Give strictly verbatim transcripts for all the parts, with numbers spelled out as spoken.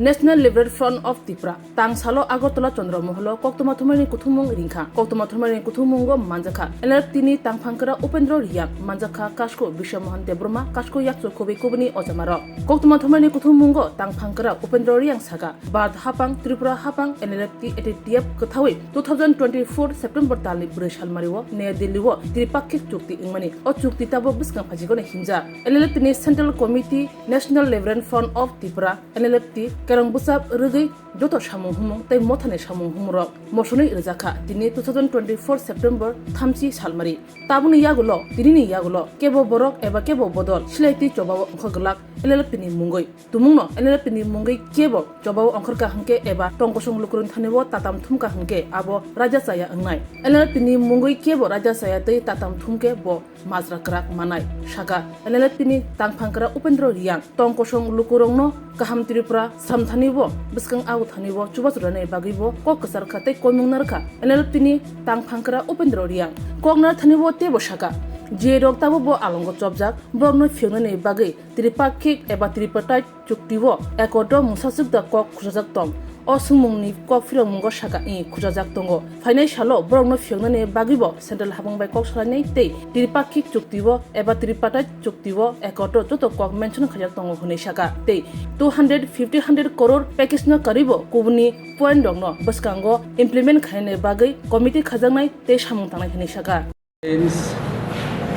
National Liberation Front of Tripura, tang salo Agartala Chandra Moholo koktwma thumnaini kuthumung ringkha. Koktwma thumnaini kuthumungo manjakha N L F T ni tangphangkra Upendra Reang, manjakha Kasko Biswa Mohan Debbarma, Kasko Yakchu Khobei kubuni ojamarok. Koktwma thumnaini kuthumungo tangphangkra Upendra Reang saka, Bharat hapang, Tripura hapang, N L F T A T T F kwthawi two thousand twenty-four September talni bwrwi salmario New Delhi o tripakhik chukti wngmani. O chukti tabuk bwskang phajigo himjak. N L F T ni Central Committee, National Liberation Front of Tripura, N L F T, kerong bwsap rwgwi joto samung humung tei mothani samung humung rok mosonwi rwjakha tini two thousand twenty-four September thamchi salmari. Tabukni yagulo, tinini yagulo kebo borok eba kebo bodol silai twi chobao ongkhor glak N L F T ni mungwi. Tumungno N L F T ni mungwi kebo chobao ongkhorkha hwnkhe eba tongkosong lukurokni thani o tatam thumkha hwnkhe abo raida chaya wngnai. N L F T ni mungwi kebo raida chaya tei tatam thumkhe bo majra kwrak manai, saka N L F T ni tangphangkra Upendra Reang. Tongkosong lukurokno kaham Tripura samthani o bwskang aguthani o chubachu rwnani bagwi bo kok kwcharkha tei koimung narwkha N L F T ni tangphangkra Upendra Reang. Kok narwkthani o teibo saka, je rok tabuk bo alongo chopjak, borokno phiyoknani bagwi tripakhik eba tripartite chukti o accord o mungsaswk da kok khujajak tong. O swngmungni kok phirokmungo saka i khujajak tongo. Phainai salo borokno phiyoknani bagwibo central habang bai kok salainai tei tripakhik chukti o eba tripartite chukti o accord o joto kok mention khaijak tongo hwnwi saka tei two hundred fifty hundred crore package no karwibo kubuni point rokno bwskango implement khainani bagwi committee khajaknai tei samung tangnai hwnwi saka.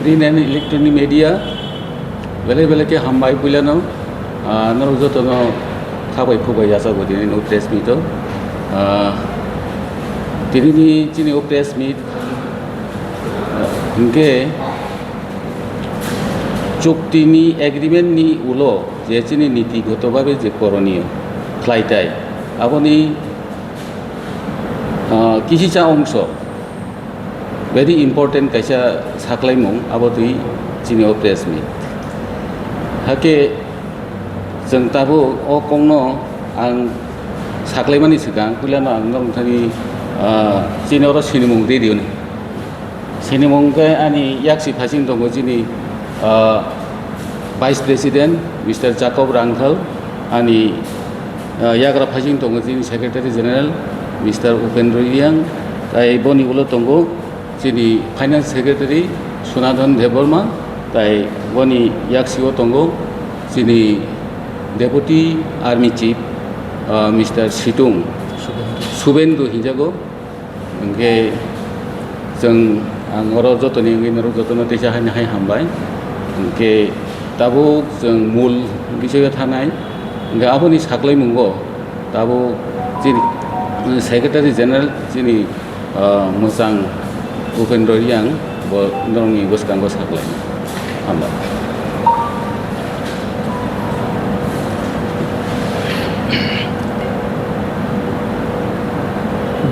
Print and electronic media, belai belai khe hambai puilano, ah, norok jotono khabai khubai yachago tini no press meet o. Ah, tini ni chini o press meet, ah, hwnkhe chukti ni agreement ni ulo je chini niti goto babe je koroniyo khlai tai, aboni, ah, kisicha ongso very important kaisa saklaimung abo twi chini o press meet. Hakhe chwng tabuk o kokno ang saklaimani swkang puilano ang norok thani, ah, chini oro sinimung rw di hwnwi. Sinimung khe ani yaksi phasing tongo chini, ah, Vice President Mister Jacob Rangthal, ani, ah, yagra phasing tongo chini Secretary General Mister Upendra Reang, tai boni ulo tongo chini Finance Secretary Sunadhan Debbarma, tai boni yaksi o tongo chini Deputy Army Chief, ah, Mister Situng Subendu hinjago. Hwnkhe chwng, ang oro jotoni wngwi norok jotono teisa haino hai hambai. Hwnkhe tabuk chwng mul bisoyo thanai. Hwnkhe aboni saklaimungo tabuk chini Secretary General chini, ah, mwchang Upendra Reang bo norokni bwskango saklai. Hambai.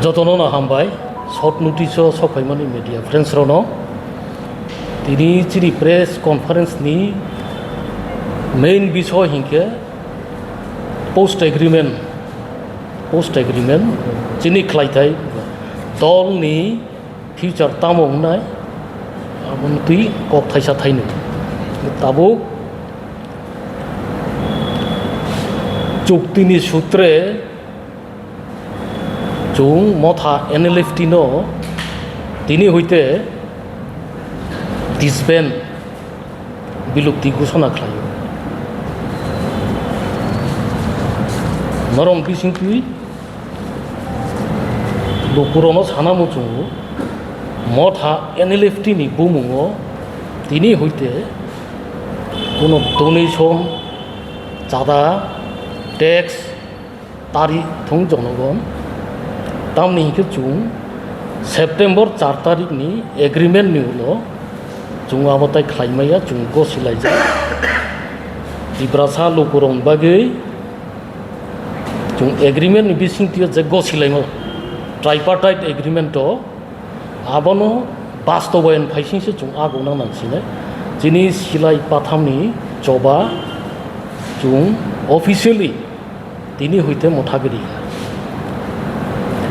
Jotono no hambai, short notice o sok phaimani media friends rokno. Tini chini press conference ni main bisoy hinkhe post agreement, post agreement chini khlaithai dol ni future tamo wngnai, aboni twi kok thaisa thainwi. Tabuk chukti ni sutre chwng motha N L F T no tini hoite disband, bilupti ghosona khlaio. Norok bisingtwi lukurokno sana muchungo, motha N L F T ni bumungo tini hoite kuno donation, chada, tax, tari thung jonogon. Tamni hinkhe chwng September char tarikh ni agreement ni ulo chwng abo tai khlai maya, chwng gosi laijak. Tiprasa lukurokni bagwi chwng agreement ni bisingtwi je gosi laimo, tripartite agreement o abono bastobayon phaisingse chwng agokna nangsinai. Chini silai pathamni choba chwng officially tini hoite motha giri.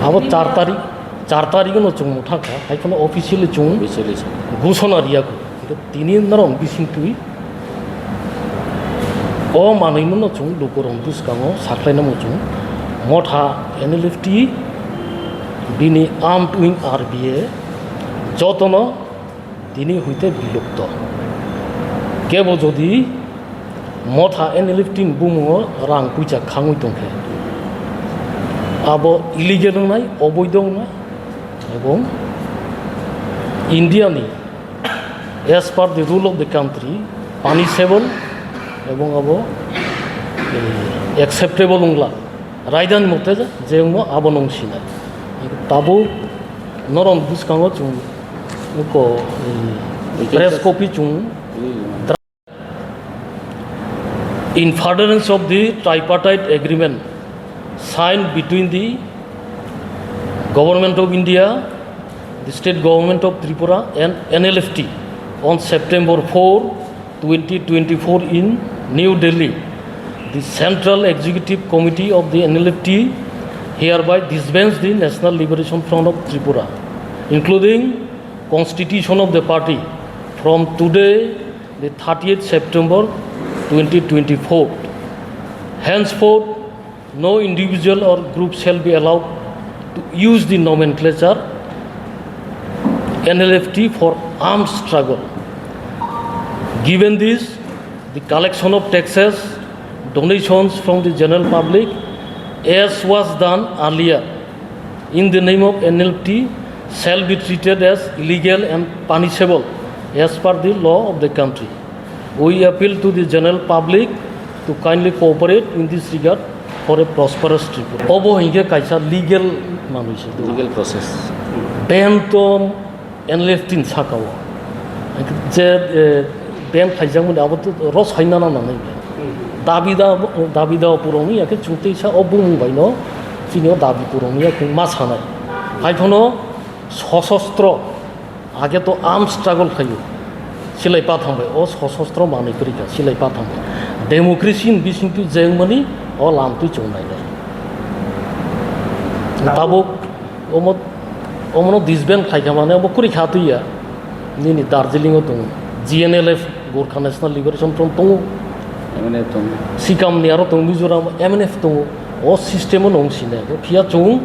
Abo char tarikh, char tarikh no chwng motha kha, hai phano officially chwng Officially chwng. Ghosona riya kho. Tini norok bisingtwi O manwino chwng lukurokni bwskango sakhlainamo chwng Motha N L F T bini armed wing R B A jotono tini huite bilukto. Kebo jodi Motha N L F T ni bumungo rang puisa khangwi tongkhe, abo illegal wngnai, oboido wngnai, ebong India ni as per the rule of the country punishable ebong abo, eh, acceptable wngla. Raidani mote je wngmo abo nung sinai. Tabuk norok bwskango chwng uko, eh, press copy chwng In furtherance of the tripartite agreement signed between the Government of India, the State Government of Tripura and N L F T on September four, twenty twenty-four in New Delhi, the Central Executive Committee of the N L F T hereby disbands the National Liberation Front of Tripura, including constitution of the party from today the thirtieth September twenty twenty-four. Henceforth, no individual or group shall be allowed to use the nomenclature N L F T for armed struggle. Given this, the collection of taxes, donations from the general public, as was done earlier, in the name of N L F T shall be treated as illegal and punishable as per the law of the country. We appeal to the general public to kindly cooperate in this regard for a prosperous Tripura. Obo hinkhe kaisa legal manwi se do. Legal process. Ban to N L F T ni saka o. Je, eh, ban khaijakmani abo to ro saina na nanai. Dabi da, dabi da puroni ya khe chwng teisa o bumung bai no chini o dabi puroni ya khe ma sanai. Hai phano sosostro age to arm struggle khaio. Silai pathang bai o sosostro manwi kwrwi kha silai pathang bai. Democracy ni bising twi jeng mani o lam twi chwng nai nai. Tabuk omo, omono disband khlai kha mane omo kwrwi kha twi ya. Nini Darjeeling o tongo, G N L F, Gorkha National Liberation Front tongo, M N F tongo. Sikam ni aro tongo Mizoram M N F tongo. O system o nong sine. Phiya chwng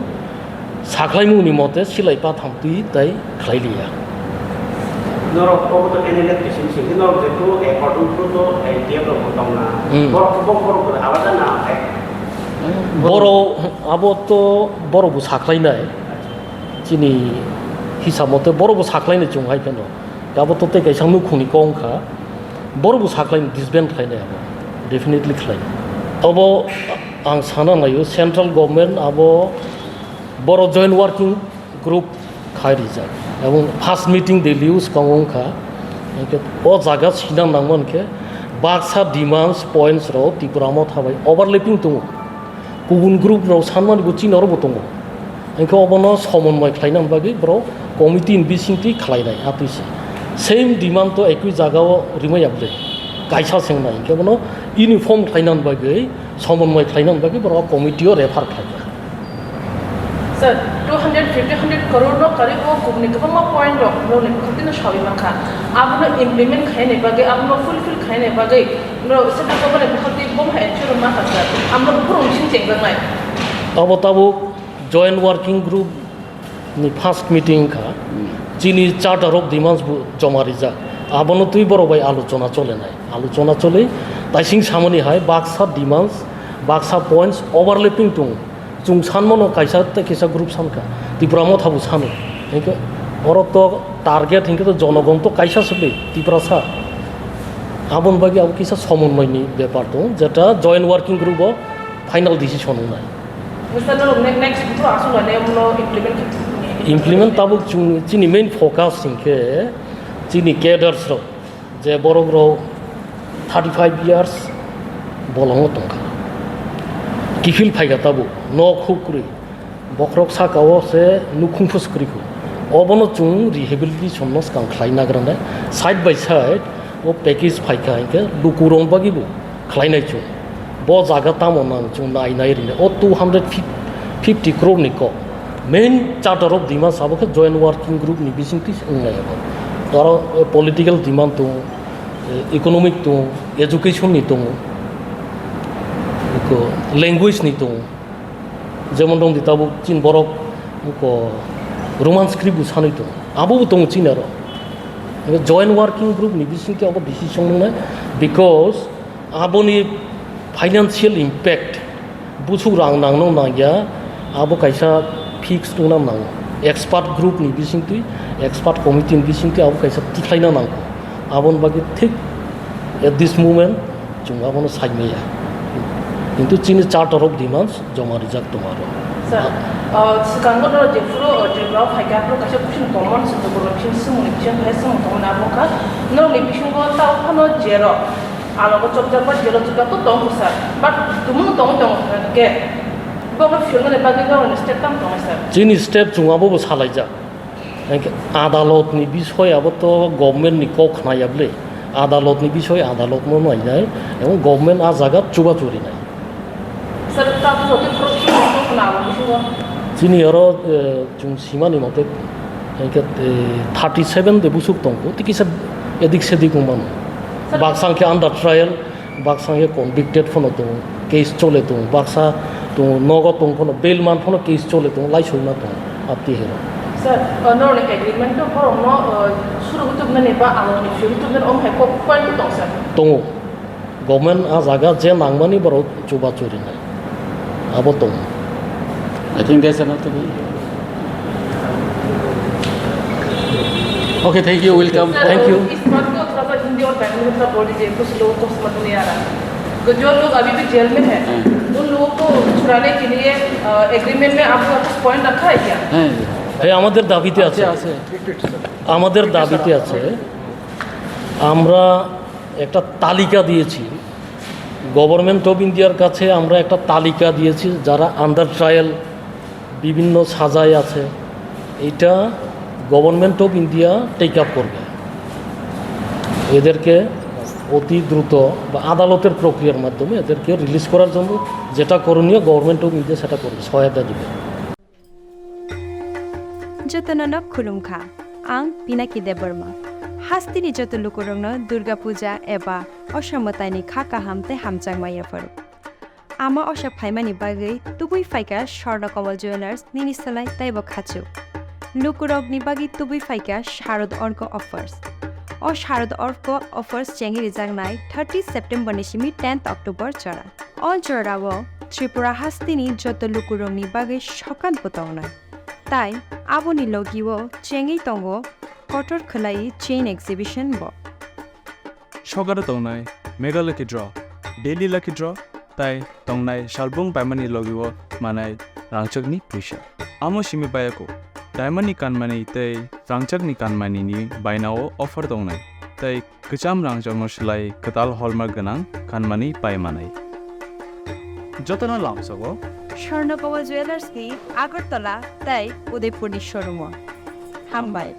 saklaimung ni mote silai patham twi tai khlai liya. Norok obo to N L F T simi simi norok je to according to to L T F rok bo tongna. Hmm. Borok bo borok alada na. Borok abo to borok bo saklainai. Chini hisab mote borok bo saklainai chwng hai phano. Abo to tei kaisa nukhungni kok wngkha. Borok bo saklainai disband khlainai abo. Definitely khlainai. Abo ang sana naio central government abo borok joint working group khai rijak. Ebong first meeting Delhi o swkango wngkha. Hinkhe o jaga sina nangma hinkhe baksa demands points rok Tipra Motha bai overlapping tongo. Kubun group rok sanmani bo chini oro bo tongo. Hinkhe obono somonmoi khlaina bagwi borok committee ni bisingtwi khlainai atwi se. Same demand to ekui jaga o rimai ya bwle. Kaisa se wngnai hinkhe bono uniform khlaina bagwi somonmoi khlaina bagwi borok committee o refer khlai ya. Sir, two hundred fifty, hundred crore rok kari o kubuni kwbangma point rok rok ni bwkhak tino sawi mankha. Abono implement khaina bagwi, abono fulfill khaina bagwi, no, central government ni bwkhak twi bom hai ensure ma kha sir. Abono buphuru bising chengjaknai. Abo tabuk joint working group ni first meeting kha. Hmm. Chini charter of demands bo joma rijak. Abono twi borok bai alochona cholenai. Alochona choli taising samani hai baksa demands, baksa points overlapping tongo. Chwng sanmano kaisa tei kaisa group sankha, Tipra Motha bo sano. Hinkhe oro to target hinkhe to jonogon to kaisa se bai, Tiprasa. Aboni bagwi abo kisa somonmoini bepar tongo, jeta joint working group o final decision wngnai. Mister Norok ne-, next bwkhak aswk lane bono implement khe-, Implement tabuk chwng chini main focus hinkhe chini cadres rok. Je borok rok thirty five years bolongo tongkha. Kiphil phaikha tabuk, nok huk kwrwi. Bokhorok saka o se nukhung phus kwrwi kho. Obono chwng rehabilitation no swkang khlai nagra nai. Side by side o package phaikha hinkhe lukurok bagwi bo khlainai chwng. Bo jaga tamo nang chwng nai nai rinai. O two hundred fifty crore ni kok. Main charter of demands abo khe joint working group ni bisingtwi se wngnai abo. Aro, eh, political demand tongo, eh, economic tongo, education ni tongo. Ko language ni tongo, jemon rong di tabuk chin borok ko Roman script bo sanwi tongo, abo bo tongo chin aro. Joint working group ni bisingtwi abo decision wngnai, because aboni financial impact busuk rang nangno nangya, abo kaisa fix wngna nango. Expert group ni bisingtwi, expert committee ni bisingtwi abo kaisa tikhlaina nango. Aboni bagwi thik at this moment chwng abono saimaya. Kintu chini charter of demands joma rijak tongo aro. Sir, uh, swkango norok jephuru, uh, Tripura o phaikha, aphuru kaisa question common se Tripura ni bising swngmung ni bising hai swngmung tongmani abo wngkha, norokni bisingo tao phano jero, alogo chopjak ba jero chopjak to tongo sir, but tumung tongwi tongo hwnkhe bokno philnani bagwi norokni step tamo tongo sir? Chini step chwng abo bo salaijak. Hwnkhe adalotni bisoi abo to government ni kok khnaya bwle. Adalotni bisoi adalotno nainai, ebong government a jaga chubachu rinai. Sir, tabuk jotoi khorok simi tongkha na abo bisingo? Chini oro, eh, chwng simani mote, hwnkhe, eh, thirty seven de busuk tongkho, tei kisa edik sedik wngmano. Sir, baksa hwnkhe under trial, baksa hwnkhe convicted phano tongo, case chole tongo, baksa tongo, nogo tong phano, bail man phano case chole tongo, laisokma tongo, apti hero. Sir, uh, norokni agreement to borokno, uh, suru hutubnani ba amoni phiyok hutubnani omo hai kok point tong sir? Tongo. Government a jaga je nangmani borok chubachu rinai. Abo tongo. I think that's enough to be. Okay, thank you. Welcome. Thank you. इस बात को थोड़ा सा हिंदी और बैंगलोर में थोड़ा बोल दीजिए, कुछ लोगों को समझ में नहीं आ रहा। तो जो लोग अभी भी जेल में हैं, हाँ। उन लोगों को छुड़ाने के लिए, अ, एग्रीमेंट में आप लोग कुछ पॉइंट रखा है क्या? হ্যাঁ। হ্যাঁ, আমাদের দাবিতে আছে। আছে, আছে। আমাদের দাবিতে আছে। আমরা একটা তালিকা দিয়েছি, গভর্নমেন্ট অফ ইন্ডিয়ার কাছে আমরা একটা তালিকা দিয়েছি, যারা আন্ডার ট্রায়াল বিভিন্ন সাজায় আছে, এটা government of India take up করবে। এদেরকে অতি দ্রুত বা আদালতের প্রক্রিয়ার মাধ্যমে এদেরকে রিলিজ করার জন্য যেটা করণীয়, গভর্নমেন্ট অফ ইন্ডিয়া সেটা করবে, সহায়তা দিবে। Jotono no khulumkha. Ang Pinaki Debbarma. Hasteni joto lukurokno Durga Puja eba Osha mwtaini kha kaham tei hamjakma yapharo. Ama Osha phaimani bagwi tubui phaikha Swarna Kamal Jewellers nini slai teibo khachuk. Lukurokni bagwi tubui phaikha Sharad Orko offers. O Sharad Orko offers chengwi rijaknai thirty September ni simi tenth October jora. O jorao Tripura hasteni joto lukurokni bagwi sokat bo tongnai. Tai aboni logio chengwi tongo kotor khwlai chain exhibition bo. Sokaro tongnai Mega Lucky Draw, Daily Lucky Draw, tai tongnai salbung paimani logio manai rangchakni puisa. Amo simi bayako, diamond ni kanmani tei rangchakni kanmani ni bainao offer tongnai, tei kwcham rangchakno slai kwtal hallmark gwnang kanmani pai manai. Jotono lamsogo Swarna Kamal Jewellers ni Agartala tei Udaipur ni showroom o. Hambai.